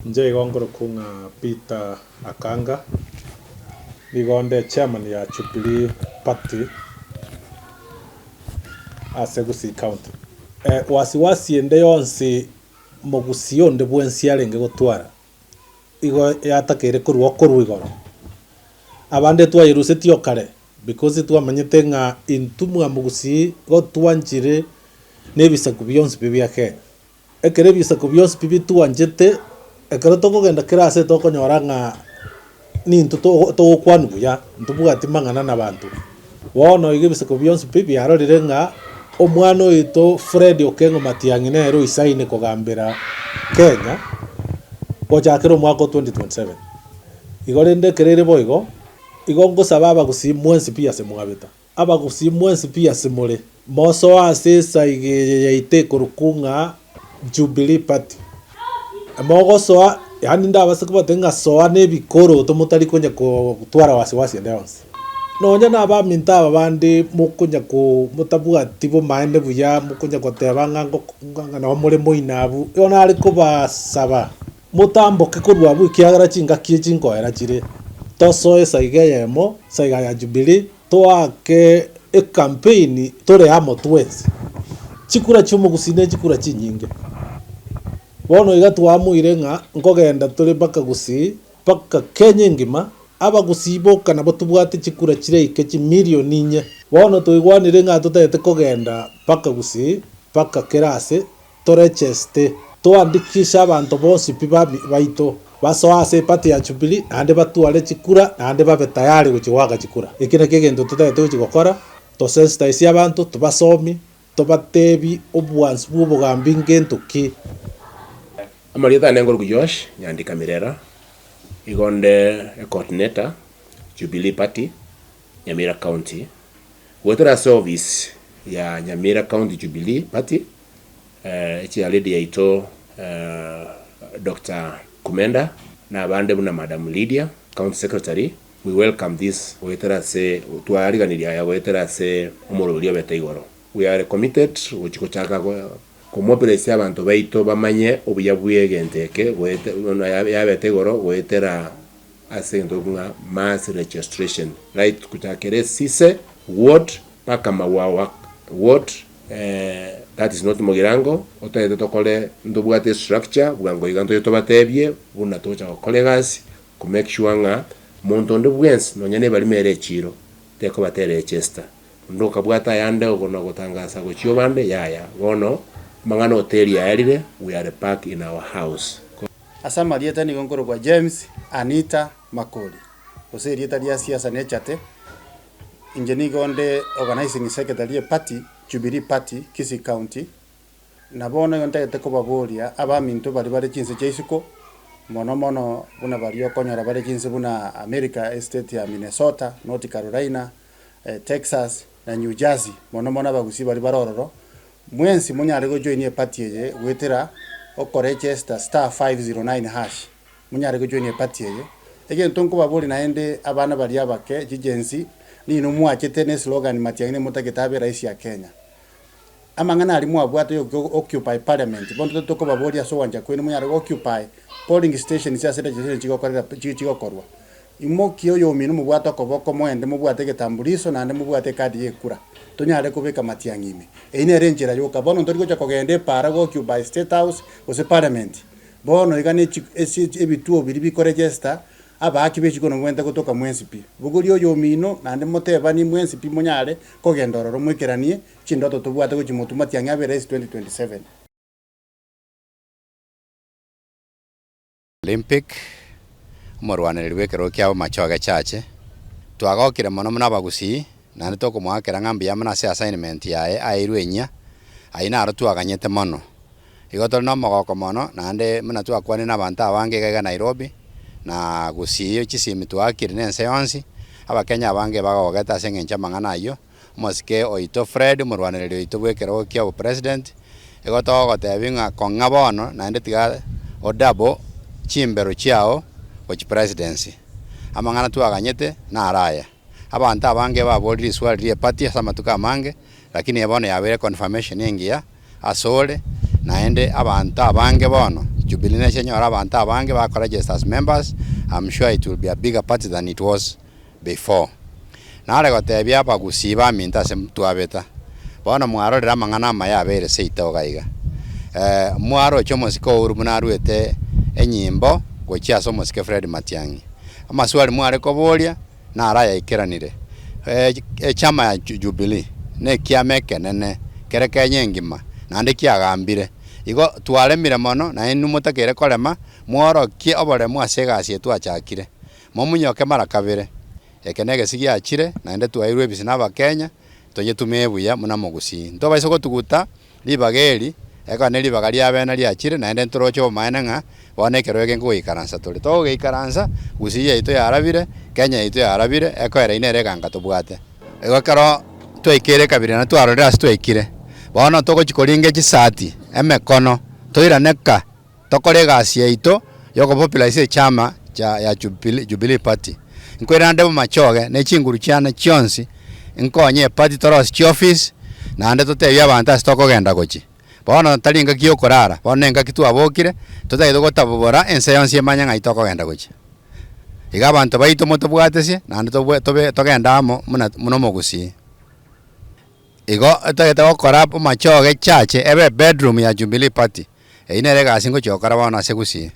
Inche igo nkorokwa ng'a Peter Akanga, nigo nde chairman ya Jubilee Party ase Gusii County. Wasiwasi ende yonsi mogusii onde bwensi arenge gotwara, igo yatakeire korwa okorwa igoro. Abande twayerusetie o kare because twamanyete ng'a intwe mwamogusii igo twanchire na ebisaku bionsi pi bia Kenya. Ekero ebisaku bionsi pi bitwanchete, ekero tokogenda kera ase tokonyora ng'a nintwe togo togokwanwa buya, ntobwati mang'ana na abanto. Bono iga ebisaku bionsi pi biarorire ng'a omwana oito Fred Okengo Matiang'i nere oisaine kogambera Kenya gochakera omwaka o 2027. Igo rende ekero ere boigo, igo ngosaba abagusii mwensi pi ase mwabeta. Abagusii mwensi pi ase more, mosoe ase esaiga eye yaito ekorokwa ng'a Jubilee Party. Mogosoa, yaani ndabase kobatebia ng'a soa na ebikoroto motari konya kotwara wasiwasi ende yonsi. Nonya na abaminto aba bande mokonya ko motabwati bomaene buya, mokonya goteba ng'a ngoko ng'a nabo more moino abwo, igo nare kobasaba Motamboke korwa abwo, ekiagera chingaki echi nkoera chire. Tosoe esaiga eyemo, esaiga ya Jubilee, toake ekampeini tore amo twensi. Chikura chi'omogusii ne chikura chinyinge. Bono iga twaamuire ng'a nkogenda tore mpaka Gusii, mpaka Kenya engima, abagusii boka nabo tobwate chikura chiraike chimilioni inye. Bono twaigwanire ng'a totagete kogenda mpaka Gusii, mpaka kera ase, Torecheste, toandikishe abanto bonsi pi baito, basoe ase eparty ya Jubilee, naende batware chikura, naende babe tayari gochia goaka chikura. Eki nakio egento totagete gochia gokora, tosensitize abanto, tobasomie, tobatebie obwansu bwa obogambi ngento ki. Amarieta ane nkorokwa Joash Nyandika Mirera, igo nde ecoordinator Jubilee Party Nyamira County, goetera ase office ya Nyamira County Jubilee Party, Echiaredi yaito Doctor Kumenda na abande buna Madam Lydia, County Secretary, we welcome this goetera ase twariganirie aya goetera ase omoroberi obete igoro. We are committed gochi gochaka komobilise abanto baito bamanye obuya bw'egento eke goete buna yabete igoro goetera ase egento ng'a mass registration right gochakera esise ward mpaka magwawa ward That is not mogirango, otagete tokore ntobwate estructure bwango iga ntoche tobatebie buna togocha gokora egasi ko make sure ng'a monto onde bwensi nonya na ebarimo ere echiro tekoba teregester. Onde okabwata ayande ogo na gotangasa gochia obande yaya. Bono amang'ana hoteli aerire we are back in our house. Ase amarieta nigo nkorokwa James Anita Makori, gose erieta ria siasa nechate. Inche nigo nde organising secretary ye party, Jubilee Party, Kisii County, na bono igo ntagete kobaboria abaminto baria bare chinse chia isiko, mono mono buna baria okonyora bare chinse buna America estate ya Minnesota, North Carolina, Texas na New Jersey, mono mono abagusii baria bare ororo, mwensi monyare gojoinia eparty eye goetera okoregister star 509 hash. Monyare gojoinia eparty eye. Egento nkobaboria naende abana baria abake, chigency, ninwe mwachete ne slogan Matiang'i nemotagete abe rais ya Kenya. Amang'ana aria mwabwate yo go occupy parliament, bono totagete tokobaboria ase ogwancha kwenu monyare go occupy polling stations ase registration chigokorera chigokorwa. Imokia oyomino mobwate okoboko moende mobwate egetambuliso naende mobwate ecard ye ekura, tonyare kobeka Matiang'i ime. Eyio nere enchera yoka. Bono ntori gocha kogenda epaara go occupy state house gose parliament. Bono iga ne ase ebituo biria bikoregesta abaaki be chikura nobwenerete gotoka mwensi pi. Bogoria oyomino, naende motebanie mwensi pi monyare kogenda ororo moikeranie chindoto tobwate gochia motwe matiang'i abe rais 2027. Olympic, omorwanereri bw'ekerogo kia Bomachoge Church. Twagokire mono buna abagusii, naende tokomoakera ng'a mbuya mono ase assignment yaye aeirwe enyia, ayio naro twaganyete mono. Igo tore nomogoko mono, naende buna twakwanire na abanto abange iga iga Nairobi, na gusii chisimi twaakire na ense yonsi, abakenya abange bagogete ase eng'encho y'amang'ana ayio, omosike oito Fred omorwanereri oito bw'ekerogo kia obopresident, igo togogotebia ng'a kong'a bono naende tiga odouble chimbero chiago gochia presidency. Amang'ana twaganyete naro aya. Abanto abange baborire riswali ria eparty ase amatuko amange, lakini eye bono yabeire confirmation engiya. asore, naende abanto abange bono Jubilee neche enyore abanto abange bako register as members, I'm sure it will be a bigger party than it was before. Nare gotebia abagusii baminto ase twabeta, bono mwarorire amang'ana amaya abeire seito iga iga. Mwaroche omosike Uhuru buna aruete enyimbo gochia ase omosike Fred Matiang'i. Amaswali mware koboria naro ayaikeranire. Echama ya Jubilee na ekiama ekenene kere Kenya engima naende kiagambire. Igo twaremire mono naende inwe motakeire korema, mworokie oboremu ase egasi eye twachakire. Momunyoke mara kabere, eke negesi giachire naende twairwe ebisi na abakenya, tonyetumie buya buna mogusii. Ntobaisa gotuguta ribaga eri, ekero ne ribaga ria bene riachire naende ntoroche obomaene ng'a bono ekero eke nkogoikaransa tore. Togogeikaransa, gusii yaito yarabire, Kenya yaito yarabire, ekoera eyio nere eganka tobwate. Igo ekero twaikeire ekabira naende twarorire ase twaikire, bono togochia koringa chisati, emekono, toirane ka. Tokore egasi yaito y'okopopularize echama ya Jubilee Party. Nkoirana nde bomachoge ne chinguru chiane chionsi, nkonye eparty torosie chiofisi, naende totebie abanto ase tokogenda gochia. Bono tari engaki ya okorara, bono na engaki twabokire, totagete gotabobora ense yonsi emanye ng'ai tokogenda gochia. Iga abanto baito motobwatesie, naende tobwe tobe togende amo buna buna omogusii. Igo otagete gokora bomachoge chache ebe bedroom ya Jubilee Party, eyio nere egasi ngochia gokora bono ase gusii.